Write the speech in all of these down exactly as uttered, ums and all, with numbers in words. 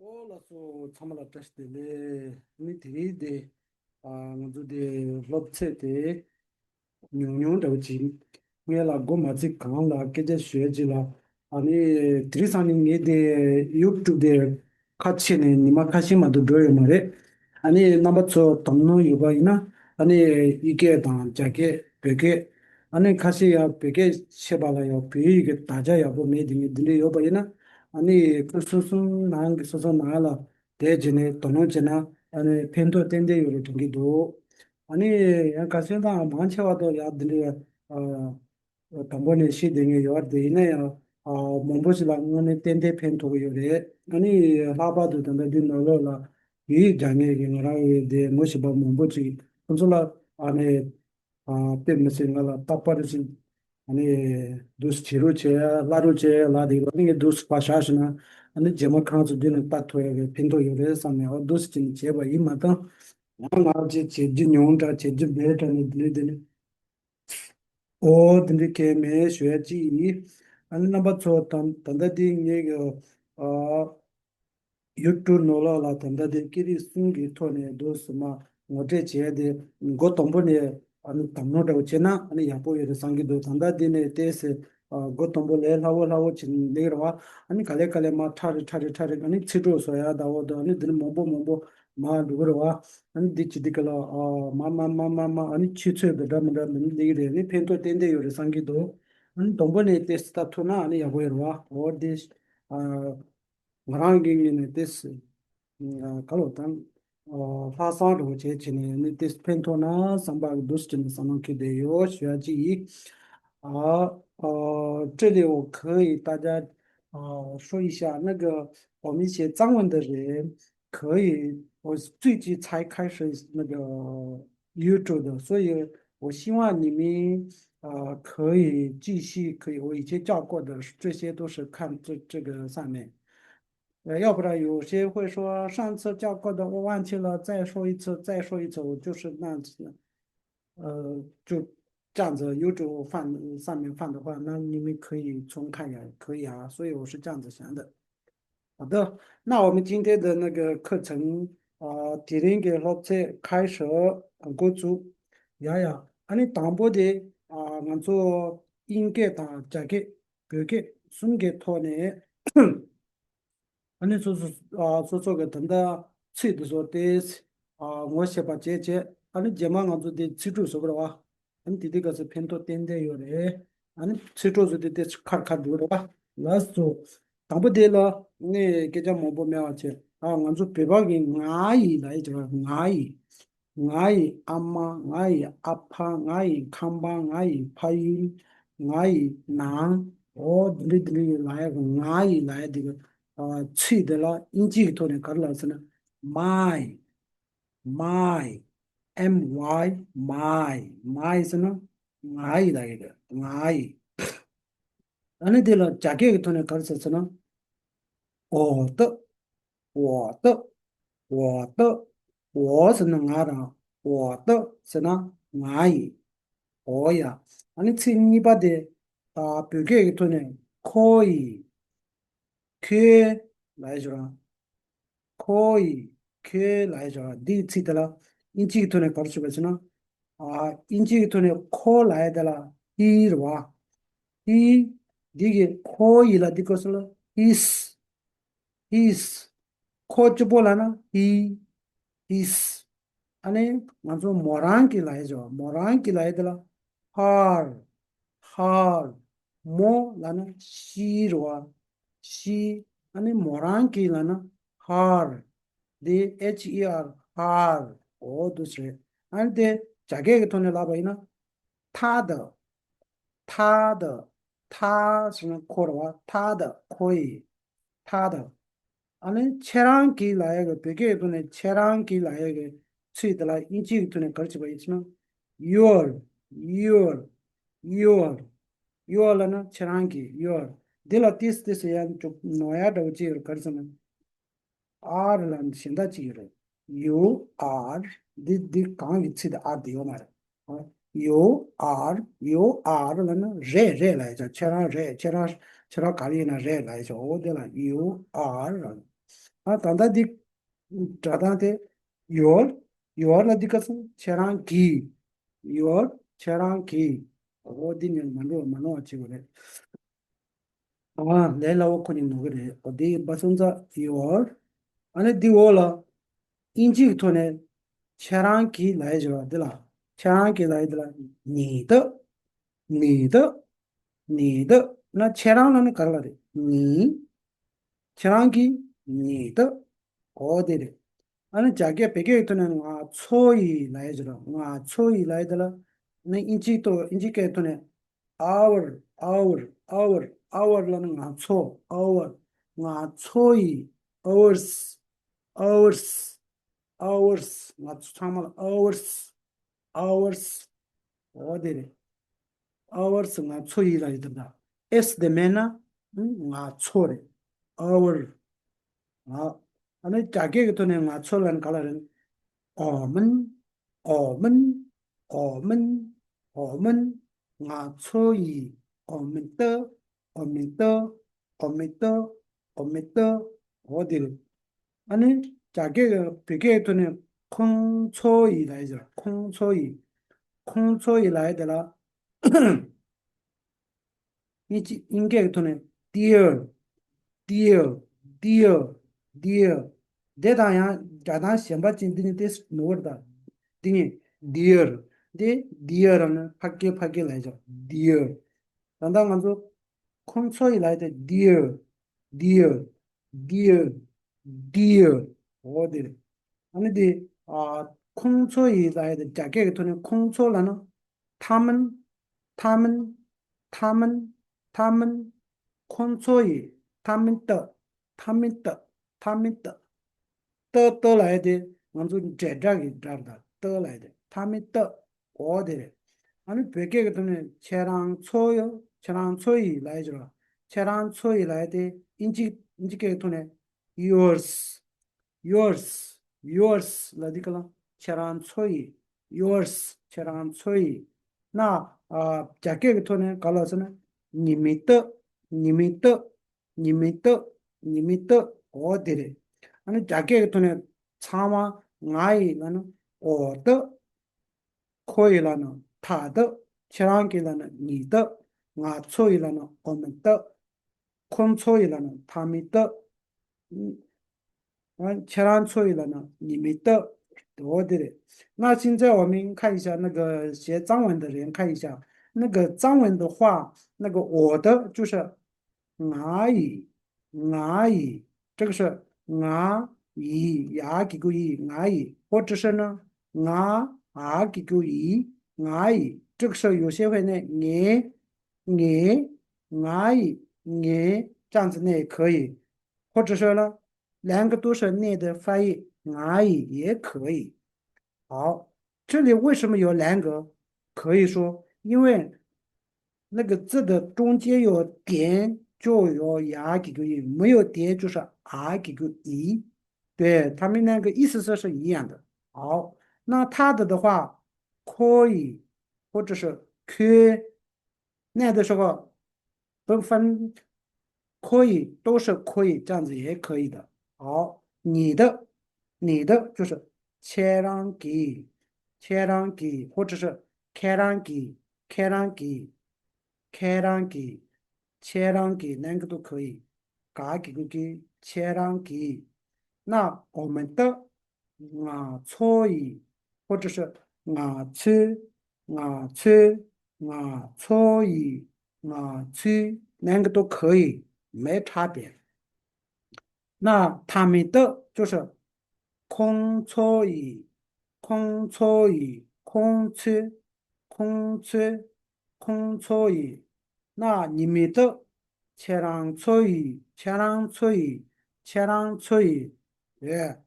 ཨོ་ལགས་སོ། ཚང་མ་ལ་བཀྲ་ཤིས་བདེ་ལེགས། ནི་དེ་རིང་དེ་ཨ་ང་ཚོ་དེ་སློབ་ཚན་དེ་ཉུང་ཉུང་འདྲ་བོ་ཅིག་སྔོན་ལ་འགོ་མ་བཙུགས་གོང་ལ་སྐད་ཆ་ཞུ་ཡ་ཅིག་ལ། ཨ་ནི་དེ་རིང་སང་ཉིན་ངས་དེ་ཡུ་ཊུབ་དེ་ཁ་ཕྱེ་ནས་ཉི་མ་ཁ་ཤས་མ་གཏོགས་འགྲོ་ཡོད་མ་རེད། ཨ་ནི་རྣམ་པ་ཚོ་དོ་སྣང་ཡོད་པ་ཡིན་ན། ཨ་ནི་ཡི་གེ་དང་རྒྱ་སྐད་བོད་སྐད། ཨ་ནི་ཁ་ཤས་ཡང་བོད་སྐད་ཤེས་པ་ལ་ཡང་བོད་ཡིག་གི་དག་ཆ་ཡག་པོ་མེད་དེ་ངས་འདི་འདྲ་ཡོད་པ་ཡིན་ན། ཨ་ནི་ཁོ་སོ་སོ་ནང་གི་སོ་སོ་ནང་ལ་བསྡད་བྱས་ནས་དོ་སྣང་བྱས་ན། ཨ་ནི་ཕན་ཐོགས་ཏན་ཏན་ཡོད་རེད་དྲན་གྱི་འདུག་ཨ་ནི་ཡང་ག་ཚོད་དང་མང་ཆེ་བ་དང་ཡང་འདི་འདྲའི་ཨ་དང་པོ་ནས་ཤེས་བསྡད་མཁན་ཡོད་རེད། ཡིན་ན་ཡང་ཨ་མང་པོ་ཞིག་ལ་དངོས་གནས་ཏན་ཏན་ཕན་ཐོགས་ཀྱི་ཡོད་རེད། ཨ་ནི་ལྷག་པར་དུ་ད་ལྟ་འདི་ནང་ལོགས་ལ་ཡིག་སྦྱང་མཁན་གྱི་ང་རང་ཡི་དེ་ངོ་ཤེས་པ་མང་པོ་ཅིག་ཁོང་ཚོ་ལ་ཨ་ནི། ཨ་དཔེ་མི་སྲིད་ང་ལ་རྟག་པར་ཅིག་ཨ་ནི་འདུག་སེ་བྱེད་རོགས་བྱེད་ལབ་རོགས་བྱེད་ལབ་དེ་ལ་ནི་ངས་འདུག་སེ་ཕར་བཞག་ཞིག་ན། ཨ་ནི་རྗེས་མ་ཁོང་ཚོ་འདི་ནས་ལྟ་ཐུབ་ཡ་གི་ཕན་ཐོགས་ཡོད་རེད་བསམ་ནས། ཨོ་འདུག་སེ་བྱས་ནས་བྱས་པ་ཡིན་མ་གཏོགས། ང་ང་ཅིག་བྱེད་རྒྱུ་ཉུང་དྲགས་བྱེད་རྒྱུ་མེད་དྲགས་ནས་འདི་ནས་འདི་ནས། ཨོ་དེ་འདྲའི་གལ་མེད་ཞུ་ཡ་ཅིག་ཡིན། ཨ་ནི་རྣམ་པ་ཚོ་ད་ད་ལྟ་འདི་ངས་གི་ཨ། ཡུ་ཊུབ་ནང་ལོགས་ལ་ད་ལྟ་དེ་སྐད་རིགས་གསུམ་གྱི་ཐོག་ནས་འདུག་སེ་མར་ངོ་སྤྲོད་བྱས་ཏེ། འགོ་དང་པོ་ནས་ཨ་ནི་དང་པོ་འདྲ་བོ་བྱས་ན་ཨ་ནི་ཡག་པོ་ཡོད་རེད་བསམ་གྱི་འདུག་ད་ལྟ་འདི་ནས་ཏོག་ཙམ་ཨ་འགོ་དང་པོ་ལས་སླ་བོ་སླ་བོ་བྱས་ནས་སླེབས་རེད་བ། ཨ་ནི་ག་ལེ་ག་ལེ་མར་ཕྲ་རེ་ཕྲ་རེ་ཕྲ་རེ། ཨ་ནི་ཚིག་གྲོགས་བཟོ་ཡ་ད་འོ་དང་། ཨ་ནི་འདི་ནས་མང་པོ་མང་པོ་མར་འགྲོ་གི་རེད་བ། ཨ་ནི་འདི་བྱེད་དུས་སྐབས་ལ་ཨ་མར་མར་མར་མར་མར་ཨ་ནི་ཆུ་ཚོད་འདི་འདྲ་མི་འདྲ་མི་འདྲ་སླེབས་ཀྱི་རེད། ཨ་ནི་ཕན་ཐོགས་ཏན་ཏན་ཡོད་རེད་བསམ་གྱི་འདུག་ཨ་ནི་དང་པོ་ནས་ཏོག་ཙམ་ལྟ་ཐུབ་ན་ཨ་ནི་ཡག་པོ་ཡོད་རེད་བ། འོ་དེ་ཨ། ང་རང་གི་ངོས་ནས་ཏོག་ཙམ་ག་ལབ་དང་། ལྷག་བསམ་འདྲ་བོ་བྱས་བྱས་ནས་ནི་ཏོག་ཙམ་ཕན་ཐོགས་ན་བསམ་པ་འདུག་སེ་བྱས་ནས་བསམ་བློ་འཁྱེར་བསྡད་ཡོད་ཞུ་ཡ་ཅིག་ཡིན། ཨ། ཨ། 这里我可以大家 ཨ། 说一下那个我们一些藏文的人可以，我最近才开始那个 YouTube 的，所以我希望你们 啊，可以继续，可以，我以前教过的，这些都是看这，这个上面。呃，要不然有些会说，上次教过的我忘记了，再说一次，再说一次，我就是那样子，呃，就这样子，YouTube 放，上面放的话，那你们可以重看呀，可以啊，所以我是这样子想的。好的，那我们今天的那个课程，啊，དེ་རིང་གི་སློབ་ཚན་开始། འགོ་བཙུགས། ཡ་ཡ། ཨ་ནི་དང་པོ་དེ་ཨ་ང་ཚོ་དབྱིན་སྐད་དང་རྒྱ་སྐད་བོད་སྐད་གསུམ་གྱི་ཐོག་ནས། ཨ་ནི་སོ་སོ་ཨ་སོ་སོ་གི་ད་ལྟ་ཚིག་དེ་ཚོ་ཏོག་ཙམ་ཨ་ངོ་ཤེས་པ་བྱས་བྱས། ཨ་ནི་རྗེས་མ་ང་ཚོ་དེ་ཚིག་གྲོགས་བཟོ་དགོས་རེད་བ། ཨ་ནི་དེ་དུས་སྐབས་སུ་ཕན་ཐོགས་ཏན་ཏན་ཡོད་རེད། ཨ་ནི་ཚིག་གྲོགས་བཟོ་དུས་དེ་ཁར་ཁར་འགྲོ་རེད་བ། ལགས་སོ། དང་པོ་དེ་ལ་ངས་སྐད་ཆ་མང་པོ་སྨྲ་བ་བྱས། ཨ་ང་ཚོ་བོད་པ་གི་ང་ཡི་ལབ་ཡ་བྱས་པ། ང་ཡི། ང་ཡི་ཨ་མ། ང་ཡི་ཨ་ཕ། ང་ཡི་ཁང་པ། ང་ཡི་ཕ་ཡུལ། ང་ཡི་ནང་། འོ་འདི་འདྲ་འདི་འདྲ་ཡི་ལབ་ཡ་གི་ང་ཡི་ལབ་ཡ་དེ་གི་ཨ་ཚིག་དེ་ལ་དབྱིན་ཇིའི་ཐོག་ནས་ག་རེ་ལབ་ཟེར་ན། my my M Y my my ཟེར་ན་ང་ཡི་ལབ་ཡ་གི་ང་ཡི། ཨ་ནི་དེ་ལ་རྒྱ་སྐད་ཀྱི་ཐོག་ནས་ག་རེ་ཟེར་ཟེར་ན། 我的 我的 我的 我 ཟེར་ན་ང་རང་། 我的 ཟེར་ན་ང་ཡི། འོ་ཡ། ཨ་ནི་ཚིག་གཉིས་པ་དེ་ད་བོད་སྐད་ཀྱི་ཐོག་ནས་ཁོ་ཡི། ཁོའི་ལབ་ཡ་ཞིག་རང་། ཁོ་ཡི། ཁོའི་ལབ་ཡ་ཞིག་རང་། འདིའི་ཚིག་དེ་ལ་དབྱིན་ཇིའི་ཐོག་ནས་ག་རེ་ཞུ་བ་ཞེ་ན། ཨ་དབྱིན་ཇིའི་ཐོག་ནས་ཁོ་ལབ་ཡ་དེ་ལ་he རེད་བ། he། འདི་གི་ཁོ་ཡི་ལ་འདི་སྐབས་སུ་ལ་his his། ཁོ་གཅིག་པོ་ལབ་ན་he his། ཨ་ནི་ང་ཚོ་མོ་རང་གི་ལབ་ཡ་བྱས་པ། མོ་རང་གི་ལབ་ཡ་དེ་ལ་her her། མོ་ལབ་ན་she རེད་བ། she། ཨ་ནི་མོ་རང་གི་ལབ་ན་her། འདི་H E R her། འོ་འདུག་སེ་རེད། ཨ་ནི་དེ་རྒྱ་སྐད་ཀྱི་ཐོག་ནས་ལབ་པ་ཡིན་ན། 他的 他的 他ཟེར་ན་ཁོ་རེད་བ། 他的 ཁོ་ཡི། 他的། ཨ་ནི་ཁྱེད་རང་གི་ལབ་ཡ་གི་བོད་སྐད་ཐོག་ནས་ཁྱེད་རང་གི་ལབ་ཡ་གི་ཚིག་དེ་ལ་དབྱིན་ཇིའི་ཐོག་ནས་ག་རེ་བྱས་པ་ཡིན་ཟེར་ན། your your your your ལབ་ན་ཁྱེད་རང་གི་your། འདི་ལ་ཏིས་ཏིས་ཡང་ཅུག་ནོར་ཡ་འདྲ་བོ་ཅིག་ཡོད་རེད། ག་རེ་ཟེར་ན། R ལ་གཞན་དག་ཅིག་ཡོད་རེད། You are འདི་འདི་གང་གི་ཚིག་དེ་R དེ་ཡོད་མ་རེད། You are you are ལབ་ན་རེད་རེད་ལབ་ཡ་ཆ། ཁྱེད་རང་རེད། ཁྱེད་རང་ཁྱེད་རང་ག་རེ་ཡིན་ན་རེད་ལབ་ཡ་ཆ། འོ་དེ་ལ་you are ལབ། ཨ་ད་ལྟ་འདི་སྒྲ་གདངས་དེ་your, your ལ་འདི་ག་སོང་ཁྱེད་རང་གི། your ཁྱེད་རང་གི། འོ་འདི་ནི་མ་འགྲོ་མ་ནོར་བ་བྱེད་དགོས་རེད། ཨ་ལས་སླ་བོ་ཁོ་ནི་ནོར་གི་རེད། འོ་འདི་བ་སོང་ཙང་your། ཨ་ནི་འདི་འོག་ལ་དབྱིན་ཇིའི་ཐོག་ནས་ཁྱེད་རང་གི་ལབ་ཡ་ཞིག་རེད་བ། འདི་ལ་ཁྱེད་རང་གི་ལབ་ཡ་འདི་ལ་你的། 你的། 你的། ན་ཁྱེད་རང་ལ་ནི་ག་རེ་ལབ་རེད། 你། ཁྱེད་རང་གི་你的། འོ་དེ་རེད། ཨ་ནི་རྒྱ་སྐད་བོད་སྐད་ཀྱི་ཐོག་ནས་ང་ཚོ་ཡི་ལབ་ཡ་ཞིག་རེད། ང་ཚོ་ཡི་ལབ་ཡ་དེ་ལ་ནི་དབྱིན་ཇིའི་ཐོག་དབྱིན་ཇིའི་སྐད་ཐོག་ནས་our, our, our, our ལ་ནི་ང་ཚོ། our། ང་ཚོ་ཡི། ours, ours, ours ང་ཚོ་ཚང་མ་ལ་ours, ours འོ་དེ་རེད། ours ང་ཚོ་ཡི་ལབ་ཡ་དེ་ད་s དེ་མེད་ན་ང་ཚོ་རེད། our ང་། ཨ་ནི་རྒྱ་སྐད་ཀྱི་ཐོག་ནས་ང་ཚོ་ལབ་ན་ག་ལབ་རེད། 我们། 我们། 我们། 我们། ང་ཚོ་ཡི། 我们的། 我们的། 我们的། 我们的འོ་དེ་རེད། ཨ་ནི་རྒྱ་སྐད་ཀྱི་བོད་སྐད་ཀྱི་ཐོག་ནས་ཁོང་ཚོ་ཡི་ལབ་ཡ་ཟེར། ཁོང་ཚོ་ཡི། ཁོང་ཚོ་ཡི་ལབ་ཡ་དེ་ལ་དབྱིན་ཇི་དབྱིན་སྐད་ཀྱི་ཐོག་ནས་their, their, their, their དེ་དང་ཡང་སྒྲ་གདངས་གཞན་པ་ཅིག་འདི་ནི་ཏེ་ནོར་བ་རེད་ད། འདི་ནི་dear དེ་dear ནི་ཕ་གི་ཕ་གི་ལབ་ཡ་ཅིག dear ད་ལྟ་ང་ཚོ་ཁོང་ཚོ་ཡི་ལབ་ཡ་དེ་dear, dear, dear, dear འོ་དེ་རེད། ཨ་ནི་དེ་ཨ་ཁོང་ཚོ་ཡི་ལབ་ཡ་དེ་རྒྱ་སྐད་ཀྱི་ཐོག་ནས་ཁོང་ཚོ་ལབ་ན 他们, 他们, 他们, 他们 ཁོང་ཚོ་ཡི། 他们的, 他们的, 他们的 ཏ་ཏ་ལབ་ཡ་དེ་ང་ཚོ་འབྲེལ་སྒྲ་གི་སྒྲ་རེད་ད། ཏ་ལབ་ཡ་དེ་他们的འོ་དེ་རེད། ཨ་ནི་བོད་སྐད་ཀྱི་ཐོག་ནས་ཁྱེད་རང་ཚོ་ཡོད། ཁྱེད་རང་ཚོ་ཡི་ལབ་ཡ་ཅིག་རེད། ཁྱེད་རང་ཚོ་ཡི་ལབ་ཡ་དེ་དབྱིན་ཇི་དབྱིན་ཇི་སྐད་ཀྱི་ཐོག་ནས་yours, yours, yours ལབ་དུས་སྒང་ལ་ཁྱེད་རང་ཚོ་ཡི། yours ཁྱེད་རང་ཚོ་ཡི། ན་ཨ་རྒྱ་སྐད་ཀྱི་ཐོག་ནས་ག་ལབ་ཟེར་ན་你们的, 你们的, 你们的, 你们的འོ་དེ་རེད། ཨ་ནི་རྒྱ་སྐད་ཀྱི་ཐོག་ནས་ཚང་མ་ང་ཡི་ལབ་ན 我的 ཁོ་ཡི་ལབ་ན 他的 ཁྱེད་རང་གི་ལབ་ན་你的 ང་ཚོ་ཡི་ལབ་ན 我们的 ཁོ་ཚོ་ཡི་ལབ་ན 他们的 ཁྱེད་རང་ཚོ་ཡི་ལབ་ན 你们的འོ་དེ་རེད། 那现在我们看一下那个学藏文的人看一下，那个藏文的话，那个我的就是 ང་ཡི། ང་ཡི། 这个是ང་ཡི། ཡ་གི་གུ་ཡི། ང་ཡི། 或者是呢 ང་འ་གི་གུ་འི། ང་ཡི། 这个是有些会念 ངའི། ངའི། ང་ཡི། ངའི། 这样子念也可以。或者是呢，两个都是念的发音 ང་ཡི 也可以。 好，这里为什么有两个可以说？因为那个字的中间有点就有 ཡ་གི་གུ་འི，没有点就是 འ་གི་གུ་འི。对，它们那个意思是是一样的。好，那他的的话，可以，或者是 ཁོའི 念的时候不分 可以，都是可以，这样子也可以的。好，你的，你的就是 ཁྱེད་རང་གི། ཁྱེད་རང་གི། 或者是 ཁྱེད་རང་གི། ཁྱེད་རང་གི། ཁྱེད་རང་གི། ཁྱེད་རང་གི 两个都可以。 ག་གི་གུ་གི། ཁྱེད་རང་གི། 那我们的 ང་ཚོ་ཡི། 或者是 ང་ཚོའི། ང་ཚོའི། ང་ཚོ་ཡི། ང་ཚོའི། 两个都可以，没差别。那他们的就是 ཁོ་ཚོ་ཡི། ཁོ་ཚོ་ཡི། ཁོ་ཚོའི། ཁོ་ཚོའི། ཁོ་ཚོ་ཡི། 那你们的 ཁྱེད་རང་ཚོ་ཡི། ཁྱེད་རང་ཚོ་ཡི། ཁྱེད་རང་ཚོ་ཡི། རེད།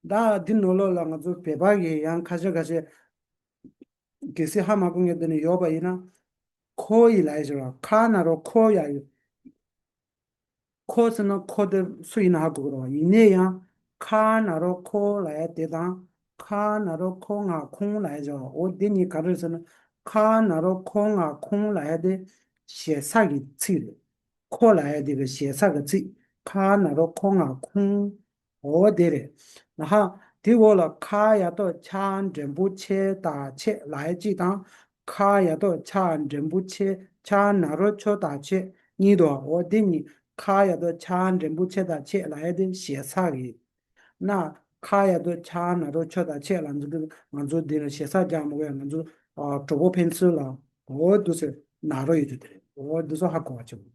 ད་འདི་ནང་ལོགས་ལ་ང་ཚོ་བོད་པ་གི་ཡང་ཁ་ཤས་ཁ་ཤས་གལ་སྲིད་ཧ་མ་གོ་མཁན་དེ་འདྲ་ཡོད་པ་ཡིན་ན། ཁོ་ཡི་ལབ་ཡ་ཞིག་རེད། ཁ་ན་རོ་ཁོ་ཡ་ཡོད། ཁོ་ཟེར་ན་ཁོ་དེ་སུ་ཡིན་ན་ཧ་གོ་གི་རེད་བ། ཡིན་ནའི་ཡང་ཁ་ན་རོ་ཁོ་ལབ་ཡ་དེ་དང་། ཁ་ན་རོ་ཁོ་ང་ཁོང་ལབ་ཡ་ཞིག་རེད་བ། འོ་དེ་གཉིས་ག་རེ་རེད་ཟེར་ན། ཁ་ན་རོ་ཁོ་ང་ཁོང་ལབ་ཡ་དེ་ཞེ་ས་གི་ཚིག་རེད། ཁོ་ལབ་ཡ་དེ་གི་ཞེ་ས་གི་ཚིག་ཁ་ན་རོ་ཁོ་ང་ཁོང་། འོ་དེ་རེད། ལ་ཧ། དེ་འོག་ལ་ཁ་ཡ་ཏོ་ཆ་འགྲེང་བུ་ཆེ་དང་ཆེ་ལ་ཡ་གཅིག་དང་། ཁ་ཡ་ཏོ་ཆ་འགྲེང་བུ་ཆེ་ཆ་ན་རོ་ཆོ་དང་ཆེ་གཉིས་དོ། འོ་དེ་གཉིས་ཁ་ཡ་ཏོ་ཆ་འགྲེང་བུ་ཆེ་དང་ཆེ་ལ་ཡ་དེ་ཞེ་ས་གི། ན། ཁ་ཡ་ཏོ་ཆ་ན་རོ་ཆོ་དང་ཆེ་ལ་འཛུགས་ང་ཚོ་འདི་ལ་ཞེ་ས་རྒྱག་མ་དགོས་ཡ། ང་ཚོ་གྲོགས་པོ་ཕན་ཚུན་ལ་འོ་འདུག་སེ་ན་རོ་ཡོད་དུ་དེ་རེད། འོ་འདུག་སེ་ཧ་གོ་བ་བྱེད་དགོས།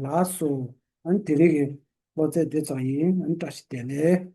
ལགས་སོ། ཨ་ནི་དེ་རིང་གི་སློབ་ཚན་འདི་ཙམ་ཡིན། ཨ་ནི་བཀྲ་ཤིས་བདེ་ལེགས།